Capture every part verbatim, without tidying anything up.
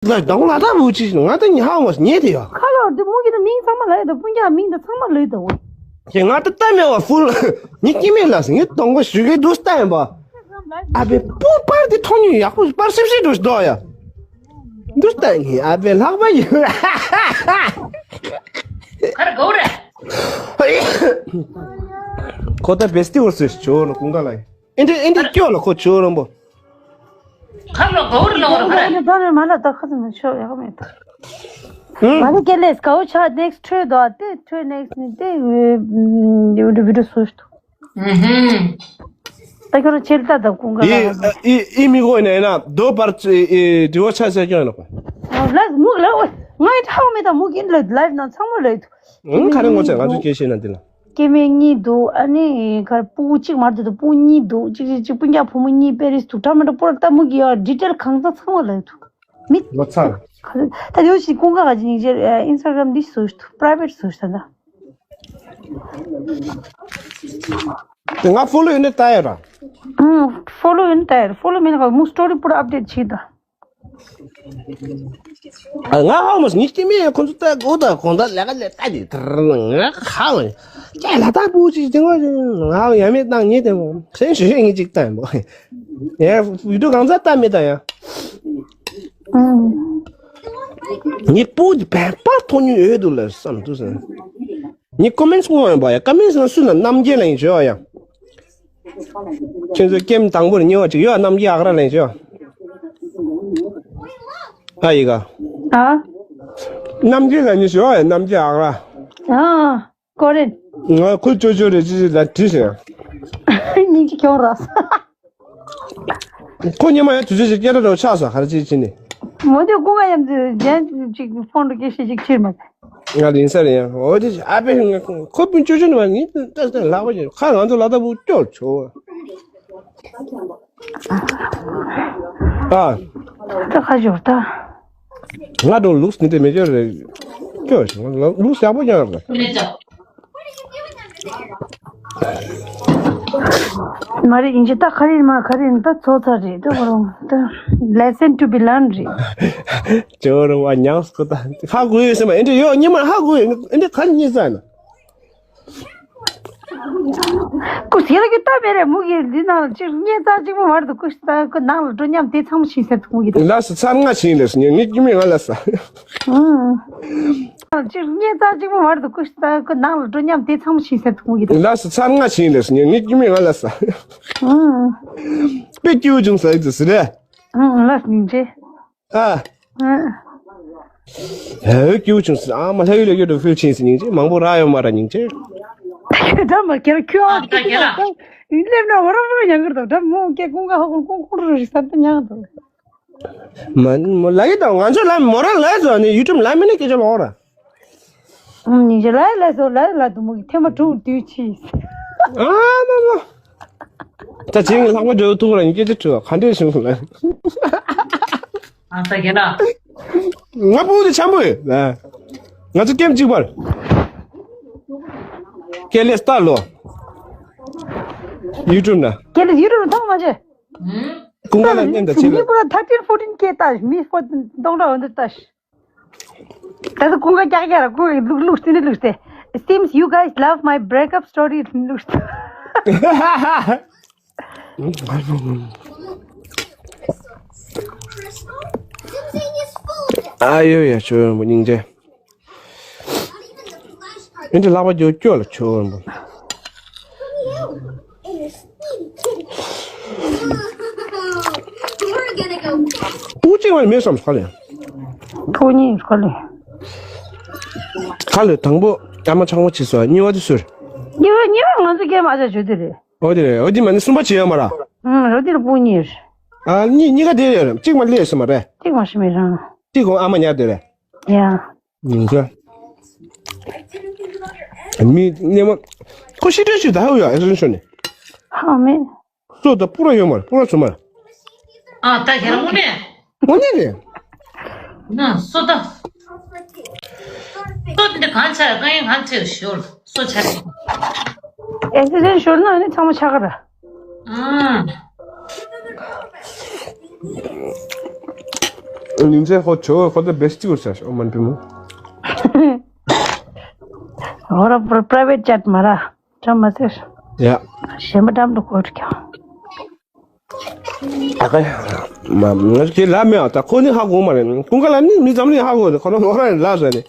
ལ་དང་ལ་དྭགས་བུ་ཅི་ང་ད་ཉི་ཧ་མ་ཉེ་དེ་ཡ། ཁ་ལོ་དེ་མུ་གི་ད་མིང་ཚང་མ་ལ་ཡོད་ད། སྤུན་ཀྱག་མིང་ད་ཚང་མ་ལ་ཡོད་ད་འོ། ཁྱེད་ང་ད་ལྟ་མེད་བ་ཧྥུལ། ཉི་སྐྱིད་མེད་ལ་སི་ངས་དང་པོ་ཞུ་གི་འདུག་ལྟ་ཡིན་པ། ཨ་བེ་པུ་པར་དེ་མཐོང་ཉུལ་ཡག་པོ་པར་སིབ་སིབ་འགྲོ་ཞིག་འདུག་ཡ། འདུག་ལྟ་ངས་ཨ་བེ་ལྷག་པ་ཡོད། ཁར་གོ་རེ། ཁོ་ད་བེ་སི་ཊི་འོ་སི་ཞོ་ལ་ཀུན་དགའ་ལ་ཡིན། ཨེ་འདྲེ་ཨེ་འདྲེ་སྐྱོ་ལ་ཁོ་ཆུ་རོང་པོ། ཁ་ལོ་གོ་རུ་ལོ་རུ་ཧ་ར། ད་ནི་མ་ལ་ད་ཁ་ཚ་མི་ཆོག་ཡག་མེད་ད། ཧུམ། མ་ནི་ཀེ་ལེས་གའུ་ཆ་next ཐོས་དོ་དེ་ཐོས་next ནི་དེ་བི་ཌིའོ་བི་ཌིའོ་སུ་ཞིག་ཏུ། ཧུམ། ད་ཁྱོད་རང་ཆེར་ལྟ་ད་ཀུན་དགའ་ཨི་ལ་ཧ་ས། ཨི་ཨི་མི་གོ་ནས་ན་དོ་པར་ཨི་དྲི་བ་ཆ་ཆ་སྐྱོ་ནོ། ལ་མུག་ལ་ང་ཡི་ཐའོ་མེད་ད་མུག་ཡིན་ལ་ལ་ན་ཚང་མ་ལ་ཡིན། ཨང་ཁ་རེ་ངོ་ཚ་ང་ཚོ་སྐད་བཤད་ན་འདི་ལ། སྐྱེ་དམན་གཉིས་འདུག་ཨ་ནི་གར་སྤུ་གུ་གཅིག་མར་འདུག་སྤུ་གུ་གཉིས་འདུག་གཅིག་གཅིག་གཅིག་སྤུན་ཀྱག་བུ་མོ་གཉིས་པེ་རིས་འདུག་འདྲ་མི་འདྲ་པོ་ར་ལྟ་མུ་གི་ཡ་ཌི་ཊེལ་གང་ཚང་ཚང་མ་ལ་འདུག་མི་ལོ་ཚང་། ད་ཡོད་ཞིག་ཀུན་དགའ་ག་ཅི་ཉིན་ཅེར་ཨིན་སི་ཊ་གྷ་རམ་འདི་སུ་ཞིག་ཏུ་པ་རའི་ཝེ་ཊི་སུ་ཞིག་ད་ད། ང་ཕོ་ལོ་ཡོད་ནི་ལྟ་ཡོད་ར། ཨུམ་ཕོ་ལོ་ཡོད་ནི་ལྟ་ཡོད་ར། ཕོ་ལོ་མེད་ན་ག་མུ་སི་ཊོ་རི་པུ་ར་ཨབ་ཌེ་ཊི་བྱེད་ད། ང་ཧ་མོ་ཉིས་ཀྱི་མི་ཁོང་ཚོ་ལྟ་དགོས་ད་གོང་ད་ལས་ཀ་ལས་ལྟ་དེ་དར་ང་ཧ་བ་ཀྱ་ལ་ད་པུ་ཅི་དེ་ང་ང་ཡ་མེད་བཏང་ཉེ་དེ་མོ་སེམས་ཤེས་ཤེས་ངེས་ཅིག་ལྟ་མོ་ཡ་ཡུ་ཏུ་གང་ཚ་ལྟ་མེད་ད་ཡ། ངའི་པུ་དེ་བན་པར་ཐོག་ཉུལ་ཡོད་འདུག་ལ་བསམ་འདུག་ཟེར། ངའི་ཀོ་མེན་ཊི་སྔོན་པ་ཡ་ཀོ་མེན་ཊི་ན་སུ་ན་རྣམ་རྒྱལ་ལ་ཡིན་བྱོས་ཡ། ཁྱེད་ཚོའི་ཀེམ་དང་པོར་ཉེ་བ་ཅིག་ཡོད་རྣམ་རྒྱལ་ཨག་ར་ལེན་ཤོག་ཨ་ཡི་ག་ཨ། རྣམ་རྒྱལ་ལ་ཉེ་ཤོག་ཨ་རྣམ་རྒྱལ་ཨག་ར། ཨ། ཀོ་རེན། ང་ཁོ་ཅོ་ཅོ་རེད་ཅི་ཅི་ལ་བྲིས་ཤིང་། སྙིང་རྗེ་ཁྱོང་ར། ཁོ་ཉི་མ་ཡང་དུས་ཚོད་ཅིག་སྐད་གྲགས་འདྲ་བོ་ཆགས་སོང་ག་རེ་ཅི་ཅི་ནི། མོ་དེ་ཀུན་དགའ་མཉམ་དུ་རྒྱན་ཅིག་ཕོན་དུ་སྐད་ཆ་ཅིག་ཕྱིར་མ། ང་ལ་ཡིན་ས་རེད་ཡང་འོ་དེ་ཨ་ཕས་ང་ཁོ་སྤུན་ཅོ་ཅོ་ནི་མ་ངས་ལྟ་ལྟ་ལག་པ་ཡོད་ཁ་ང་ཚོ་ལ་ལྟ་བུ་སྐྱོར་ཆོག་ཨ། ད་ཁ་སྦྱོར་ད། ང་དང་ལུགས་འདི་འདྲ་མེད་ཀྱང་རེད། སྐྱོར་ལུགས་ཡག་པོ་ཀྱང་རེད། མ་རེད་ཡིན་གྱི་ད་ག་རེ་མ་ག་རེ་ད་ཚོ་ཚ་རེད་ད་གོ་རང་ད་lesson to be learned རེད། ཇོ་རུ་བ་ཉངས་སྐུ་ད་ཧ་གོ་ཡོད་སེམས་པ་ཨེ་འདྲ་ཡོད་ཉི་མ་ཧ་གོ་ཡོད་ཨེ་འདྲ་ག་རེ་རྙེད་ས་ན། ཀུ་ཟེར་གི་ལྟ་བས་རེ་མུ་གི་འདི་ནང་ལ་ཅིག་རྙེད་ཙང་གཅིག་པོ་མར་དུ་ཀུ་ཤི་ད་ཀུ་ནང་ལ་འགྲོ་སྙམ་དེ་ཚང་མ་ཤིང་ཟེར་དུ་མུ་གི་ད། ལ་སི་ཚར་ང་ཤིང་ལ་སི་ངས་ངས་ཀྱི་མི་ང་ལ་ས། ཨུམ། ཅིག་རྙེད་ཙང་གཅིག་པོ་མར་དུ་ཀུ་ཤི་ད་ཀུ་ནང་ལ་འགྲོ་སྙམ་དེ་ཚང་མ་ཤིང་ཟེར་དུ་མུ་གི་ད། ལ་སི་ཚར་ང་ཤིང་ལ་སི་ངས་ངས་ཀྱི་མི་ང་ལ་ས། ཨུམ། དཔེ་སྐྱིད་པོ་བྱུང་ས་ཡིན་ཙི་སི་རེད། ཨུམ་ལ་སི་ཉིན་ཅེ། ཨ། ཨ། ཧེ་སྐྱིད་པོ་བྱུང་སོང་ཨ་མ་ལྷ་ཡུལ་ལ་ཡོད་དུ་ཕུལ་ཕྱིན་སི་སྙིང་རྗེ་མང་པོ་རག་ཡོད་མ་ར་སྙིང་རྗེ། ད་མ་ཁྱེར་ཁྱོད་ཨ་ཨ་ད་ཁྱེད་ཨ། ད་ཡིན་སླེབས་ན་འོ་ར་འོ་ར་ཉང་གི་རེད་ད་ད་མོ་སྐད་ཀུན་དགའ་ཧ་གོ་ཀུན་ཀུན་རུ་རི་ས་ད་ཉང་གི་རེད། མ་མོ་ལ་ཡི་ད་ང་ཚོ་ལ་མོ་ར་ལ་ཡི་ཚོ་ནི་ཡུ་ཊུབ་ལ་མི་ནི་སྐད་ཆ་ལོག་ར། ཉིན་ཞིག་ལ་ལ་སོ་ལ་ལ་དུ་མོ་གི་ཐེངས་མ་དྲུག་དུས་ཕྱིས། ཨ་མ་མ། ད་ཅིང་ལྷག་མ་འཇོག་ཐུག་ལ་ཉིན་སྐད་ཆ་དྲི་བ་ག་འདྲས་བྱུང་སོང་ལ། ཨ་ད་ག་ན། ང་པུ་དེ་འཆམ་པོ་ཡོད། ང་ཚོ་ཀེམ་གཅིག་པར། ཀེ་ལེ་སྟར་ལོ། ཡུ་ཊུབ་ན། ཀེ་ལེ་ཡུ་ཊུབ་ན་ཐོག་མ་བྱེད། ཀུན་དགའ་ལ་མཉམ་དུ་ཕྱིན་མི་ལ། པུ་ར་thirteen fourteen K ལྟ་མི་ཕོ་སྟོང་ཕྲག་འོན་དུ་ལྟ། ད་ཚོ་ཀུན་དགའ་རྒྱག་རྒྱག་ར་ཀུན་དགའ་ལུག་ལུག་སྟེ་ནི་ལུག་སྟེ། It seems you guys love my breakup story ལུག་སྟེ། ཨ་ཡོ་ཡ་ཆོས་ཡོན་པོ་སྙིང་རྗེ། ཨེ་འདྲ་ལག་པ་རྒྱུ་སྐྱོ་ལ་ཆོས་ཡོན་པོ། ཕྲུ་གུ་གཅིག་མ་མེད་བསམ་ཁ་ལས། ཕྲུ་གུ་གཉིས་ཁ་ལས། ཁ་ལས་དང་པོ་ཨ་མ་ཆག་མ་བྱེད་སོ་གཉིས་པ་དེ་སུ་རེད། གཉིས་པ་གཉིས་པ་ང་ཚོ་སྐྱེས་མ་ཆག་བྱོས་དེ་རེད། འོ་དེ་རེད་འོ་དེ་མ་ནི་གསུམ་པ་བྱེད་ཡོད་མ་ར། ཨང་རོ་དེ་ལ་ཕྲུ་གུ་གཉིས་རེད། ཨ་གཉིས་གཉིས་ཀ་དེ་རེད་གཅིག་མ་སླེབས་སོ་མ་རེད། གཅིག་མ་ཤི་མེད་རང་། གཅིག་གོང་ཨ་མ་ཉར་དེ་རེད། ཡ། ཡིན་ཟེར། མི་སྣེ་མ། ཁོ་ཤི་དྲན་ཞིག་ད་ཧ་ཡོད་ཨེ་ཟོན་ཤོ་ནི། ཧ་མེད། སོ་ད་པུ་ར་ཡོད་མར་པུ་ར་སོ་མར། ཨ་ད་ཁྱེད་རང་དངོས་གནས། དངོས་གནས་རེད། ན་སོ་ད། སོ་འདི་གང་ཆགས་གང་ཡིན་གང་ཆེར་ཤོར་སོ་ཆགས། ཨེ་ཟོན་ཤོར་ན་ཨ་ནི་ཚང་མ་ཆགས་ག་ར། ཨ། ཉིན་མཚན་ཧོ་ཆོ་ཧོ་ད་བེ་སི་ཅི་གུར་ཆ་ཤོ་མན་པི་མོ། ཧོ་ར་པ་རའི་བེ་ཊི་ཅེཊ་མ་ར་ཀྲམ་མ་ཟེར། ཡ། གཞན་པ་ཀྲམ་དུ་གོ་ཁྱོ། ཨ་ཁ། མ་ང་ཁྱེད་ལ་མེད་ཨ། ད་ཁོ་ནི་ཧ་གོ་མ་རེད། ཀུན་དགའ་ལ་ནི་མི་ཙམ་ནི་ཧ་གོ་ཁོ་རང་ངོ་རང་ལ་ཟ་ནི།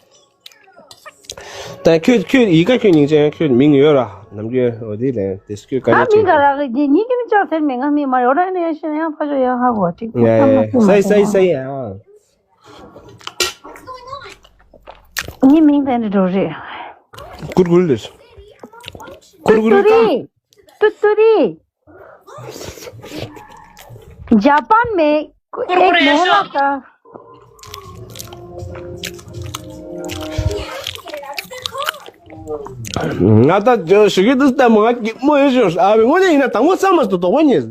ད་ཁྱོད་ཁྱོད་ཡི་ག་ཁྱོད་སྙིང་ཅན། ཁྱོད་མིང་ཡོད་ར། ནམ་རྒྱུན་འོ་དེ་ལས་དེ་སྐྱོད་ག་ཨ་རེ་མིང་ག་ཁྱོད། ར་གི་ཉིན་གྱི་མི་ཅག་ཟེར་མེད། ང་མི་མ་ཡོད་ར་ནི་ཡ་ཤེས་ན་ཡང་ཕ་ཞོ་ཡང་ཧ་གོ་ཅིག་ཡ་ཡ་ཡ། སའི་སའི་སའི་ཡ། ངའི་མིང་དེ་འདྲ་འགྲོ་རེད། ཀུར་ཀུར་ལས། ཀུར་ཀུར་ཀང་། ཏུ་ཏུ་རི། जापान में एक मोहल्ला था। ང་ད་ཞུ་གི་འདུག་ད་མ་ངའི་མོ་ཡོད་ཤོག་ཨ་བའི་ངོ་ནས་ཡིན་ན་དང་པོ་བསམ་མ་སོང་དོགས་པ་ཉེས།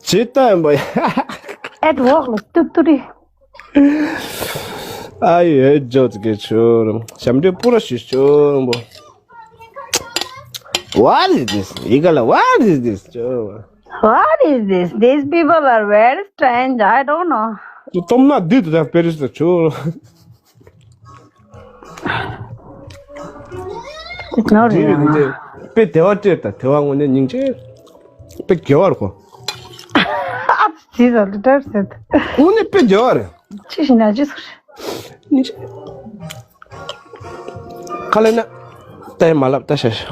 ཇི་ལྟ་ཡིན་པ་ཡ། ཨེ་ཝོག་ལ་ཏུ་ཏུ་རི། ཨ་ཡོད་ཇོ་ཙི་གེ་ཆུ་རུམ་ཞབས་འདྲེན་པུ་ར་ཞུ་ཆུ་རུམ་པོ། What is this? ཡི་ག་ལ་What is this? ཆུ། What is this? These people are very strange. I don't know. སྟོབས་ན་འདི་དུ་ད་པེ་རི་སི་ད་ཆུ། ནོར་ཡ། དེ་དཔེ་བདེ་བ་སྤྲད་ད་དེ་བ་དངོས་གནས་སྙིང་རྗེ། དཔེ་དགེ་བར་གོ། ཨ་ཙི་ཙི་ལ་ཏྲར་ཟེར། དངོས་གནས་དཔེ་བདེ་བ་རེད། ཅི་ཞིག་ན་ཅི་ཟེར། སྙིང་རྗེ། ཁ་ལེ་ན། ལྟ་ཡ་མ་ལབ་ལྟ་ཤ་ཤ།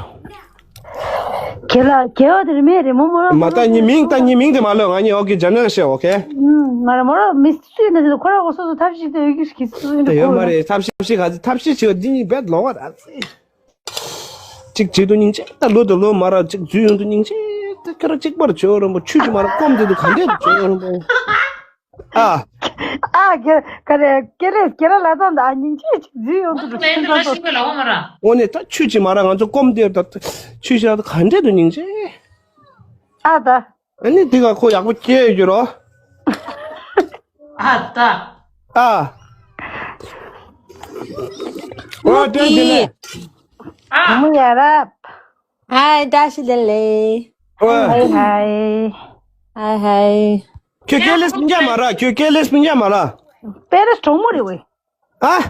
གེ་ལ་གེ་བ་དེར་མེད་རེད་མོ་མོ་ར། མ་ལྟ་ཉི་མིང་ལྟ་ཉི་མིང་དེ་མ་ལབ་ང་གཉིས་ཨོ་ཀེ་ཇ་ནལ་ཤེ་ཨོ་ཀེ། ང་ར་མོ་ར་མི་སུ་ཡིན་ན་ཁོ་ར་ཁོ་སོ་སོ་ཐབས་ཤིག་ཏུ་ཡོད་ཀྱི་ཤིག་སུ་ཡིན་དེ་ཡོད་མ་རེད། ཐབས་ཤིག་ཐབས་ཤིག་ག་ཚོད་ཐབས་ཤིག་བྱེད་པ་འདི་གཉིས་བེད་ལོག་པ་ར་ཚེ། གཅིག་བྱེད་དུ་སྙིང་རྗེ་ད་ལོ་དང་ལོ་མ་ར་གཅིག་འཛུལ་ཡོང་དུ་སྙིང་རྗེ་ད་ཁ་ར་གཅིག་པར་བྱེད་རོགས་པོ་ཆུ་གཅིག་མ་ར་སྐོམ་དེ་དུ་ག་འདྲས་དུ་བྱེད་རོགས་པོ། ཨ། ཨ་ག་ག་རེ་ཀེ་རེ་ཀེ་ར་ལ་ཙང་ད་སྙིང་རྗེ་གཅིག་འཛུལ་ཡོང་དུ་ང་ཚོ་ལ་ཡིན་དུ་ལ་ཤིག་པའི་ལ་འོ་མ་ར། འོ་ནས་ད་ཆུ་གཅིག་མ་ར་ང་ཚོ་སྐོམ་དེ་ད་ཆུ་ཞག་ད་ག་འདྲས་དུ་སྙིང་རྗེ། ཨ་ད། ཨ་ནི་འདི་ག་ཁོ་ཡག་པོ་སྐྱེས་ཡོད་རོ། ཨ་ད། ཨ། ཨོ་ཏྲེན་ཏེ་ལེ། ཨ། མུ་ཡ་རབ། ཧའི་བཀྲ་ཤིས་བདེ་ལེགས། ཨོ། ཧའི་ཧའི། ཧའི་ཧའི། ཁྱོད་ཀེ་ལེས་སྤུན་ཀྱག་མ་ར། ཁྱོད་ཀེ་ལེས་སྤུན་ཀྱག་མ་ར། པེ་རེས་གྲོགས་མོ་རེད་བས། ཨ།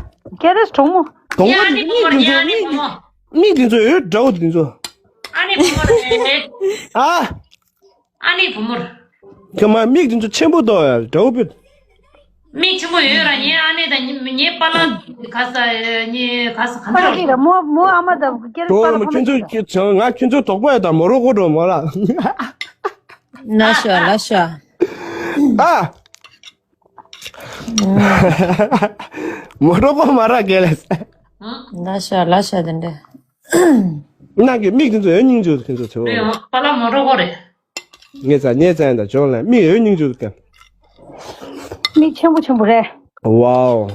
ཀེ་རེས་གྲོགས་མོ། གྲོགས་མོ་ཡ་ནི་གྲོགས་མོ་རེད། ཡ་ནི་གྲོགས་མོ། མིག་འདི་ཚོ་ཡོད་འདྲ་བོ་འདི་ཚོ། ཨ་ནི་གྲོགས་མོ་རེད། ཨ། ཨ་ནི་བུ་མོར། ཁྱོད་མ་མིག་དེ་ཚོ་ཆེན་པོ་འདུག་ཡ་འདྲ་བོ་བུད། མིག་ཆེན་པོ་ཡོད་ར་ངའི་ཨ་ནེ་དང་ངའི་ངའི་པཱ་ལགས་ག་ས་ངའི་ག་ས་ག་འདྲ་ར། མོ་མོ་ཨ་མ་དང་ཀེ་རེ་པཱ་ལགས་ཁོ་ན་ཁྱོད་ཚོ་ང་ཁྱོད་ཚོ་དོགས་པ་ཡོད་དམ་མོ་རོ་ཀོ་འགྲོ་མོ་ལ། ལ་ཤ་ལ་ཤ། ཨ། མོ་རོ་ཀོ་མ་ར་གེ་ལེ། ལ་ཤ་ལ་ཤ་དེ་འདྲ། ནང་གི་མིག་དེ་ཚོ་ཡོད་སྙིང་རྗེ་ཁྱེད་ཚོ་ཚོ། རེད་པཱ་ལགས་མོ་རོ་ཀོ་རེད། ངས་ཚ་ངས་ཚ་ཡང་ད་ཇོན་ལ་མིག་ཡོད་སྙིང་རྗེ་ཀ། མིག་ཆེན་པོ་ཆེན་པོ་རེད། ཝའོ།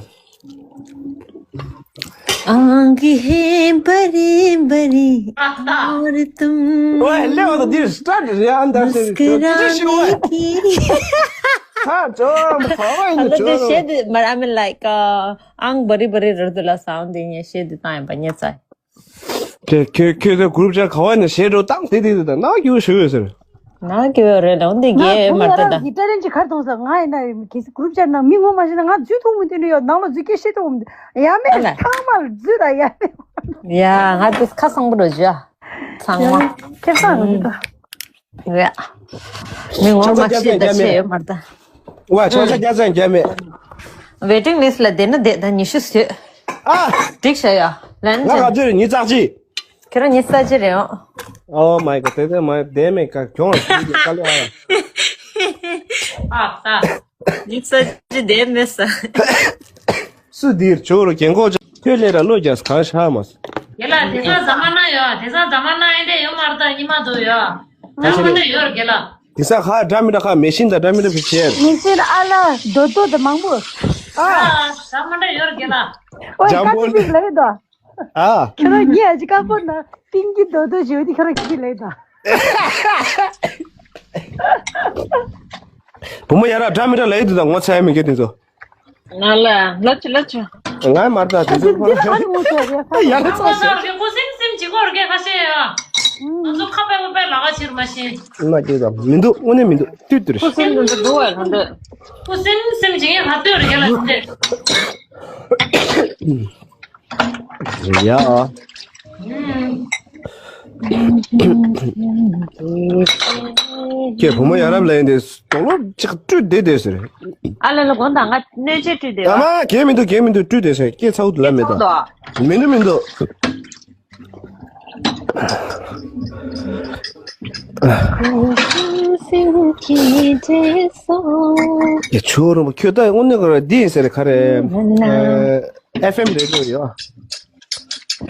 आंखें हैं बड़ी बड़ी और तुम ཨོ་ལེ་ཨོ་ད་འདིར་སྟྲ་རེད་ཨ་འདར་ཟེར་ཇོ་ཇོ་ཤི་ཝ། ཧ་ཇོ་ཁ་བ་ཡིན་ཨ་ཇོ་ལ་ཤེད་མ་ར་མི་ལའིཀ་ཨང་བ་རི་བ་རི་ར་དུ་ལ་སའུན་དེ་ངས་ཤེད་དེ་བཏང་ཡིན་པ་ངས་ཚ། ཁྱེད་ཁྱེད་ཁྱེད་ཚོ་གུ་རུབ་ཅར་ག་བ་ནས་བཤད་འགྲོ་སྟངས་དེ་དེ་དེ་དང་ནག་རྒྱུ་ཞུ་ཡོད་ཟེར། ནག་རྒྱུ་ཡོད་རེད་ལ་འོན་ཏེ་རྒྱལ་མར་ཏེ་ད། ང་ཀི་ཊ་རེན་གྱི་ཁར་ཐོང་ས་ང་ཡིན་ན་གལ་སྲིད་གུ་རུབ་ཅར་ནང་མི་ངོ་མ་ཤེས་ན་ང་འཛུལ་ཐུབ་མི་འདུག་ཡོད་ནང་ལ་འཛུལ་སྐད་བཤད་ཐུབ་མི་འདུག་ཡ་མེད་ཨ་ལ། ཚང་མར་འཛུལ་ད་ཡ་མེད། ཡ་ང་དེ་ཁ་སང་པོ་འགྲོ་རྒྱུ་ཨ། ཚང་མ། ཁེ་སང་འགྲོ་རྒྱུ་ད། རེད། མི་ངོ་མ་ཤེས་ད་ཆེ་ཡོད་མར་ད། ཝ་ཆང་ས་རྒྱ་ཚན་རྒྱ་མེད། ཝེ་ཊིང་ལིས་ལ་བསྡད་ན་བསྡད་ད་ཉི་ཤུ་ཟོས། ཨ། འགྲིག་ཤག་ཡ། ལན་ཅན། ང་ག་ཚོད་ཉི་ཚག་ཅི། ཁྱེད་རང་ཉི་ཚག་ཅི་རེད་ཨང་། Oh my god དེ་དེ་མ་བསྡད་མེད་ཀ་གྱོང་ཀ་ལེ་ཨ། ཨ་ད། ཉི་ཚག་ཅི་བསྡད་མེད་ས། སུ་འདིར་ཇོ་རུ་རྒན་གོག་ཅག་ཁྱོད་ལས་ར་བློ་རྒྱག་གང་ཤག་མ། ཡ་ལ་དེ་ཚང་ཟ་མ་ན་ཡོད་དེ་ཚང་ཟ་མ་ན་ཨེ་འདྲ་ཡོད་མ་རེད་ད་ཉི་མ་འདུག་ཡོད། ད་ཁོ་ན་ཡོད་རེད་ག་ལ། དེ་ས་ཧ་འདྲ་མི་འདྲ་ཁ་མེ་ཤིན་དང་འདྲ་མི་འདྲ་བི་ཆེར། མེ་ཤིན་ཨ་ལ་རྡོ་རྡོ་དང་མང་པོ། ཨ། ཨ་འདྲ་མི་འདྲ་ཡོད་རེད་ག་ལ། ཨོ་ཇམ་པོ་ཀ་ཏི་པིག་ལ་ཡོད་དོ། ཨ། ཁྱོད་རང་ངའི་ཨ་ཅི་ཀ་པོ་ན་པིང་གི་རྡོ་རྡོ་ཞེས་འོ་དེ་ཁྱོད་རང་གི་ལ་ཡོད་དོ། བུ་མོ་ཡ་ར་འདྲ་མི་འདྲ་ལ་ཡོད་དུ་དང་ངོ་ཚ་ཡ་མི་འགྱོ་དེ་ཚོ། ང་ལ་ལབ་ཆུ་ལབ་ཆུ། ང་མར་ད་དེ་ཚོ་ཁོ་རང་ཨ་ནི་མོ་ཚོ་རེད་ཡ་ལ་ཚ་ཤེས། ཁོ་སེམས་སེམས་ཅི་གོ་ར་གེ་ཁ་ཤས་ཡ། ང་ཚོ་ཁ་པད་མ་པད་ལ་ཁ་ཕྱིར་མ་ཤེས། མ་སྐྱེས་དང་མི་འདུག་དངོས་གནས་མི་འདུག་ཏུས་ཏུར། ཁུ་སིམ་དུ་འདུག་བས་ལྷོ་འདོད། ཁུ་སིམ་སིམ་བྱེད་ངས་ང་ལྟོས་རེ་ག་ལ་ཟེར། ཡ། ཁྱེད་བུ་མོ་ཡ་རབས་ལ་ཡིན་ཏེ་དོག་ལོ་ཅིག་སྤྲུལ་བསྡད་བསྡད་ཟེར། ཨ་ལ་ལ་དགོངས་དག་ང་གནོད་བྱེད་སྤྲུལ་བསྡད་ཨ་མ་གས་མི་འདུག་གས་མི་འདུག་སྤྲུལ་བསྡད་ཟེར་སྐད་ཚ་བོ་དུ་ལ་མི་འདུག་མི་འདུག་མི་འདུག་ཡ་ཆོ་རོ་ཁྱོད་ད་དངོས་གནས་ག་རེ་འདི་ཡིན་ཟེར་ག་རེ། ཨེཕ་ཨེམ་རེ་ཌི་ཡོ་ཡོ།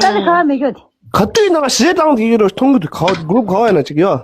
ད་ནི་ག་མི་གྱོད། ག་དུས་ནང་ཞེ་དྲང་དེ་ཡོད་རོ་མཐོང་གི་འདུག་ག་གུ་རུབ་ག་བ་ཡིན་ན་ཅིག་ཡོ།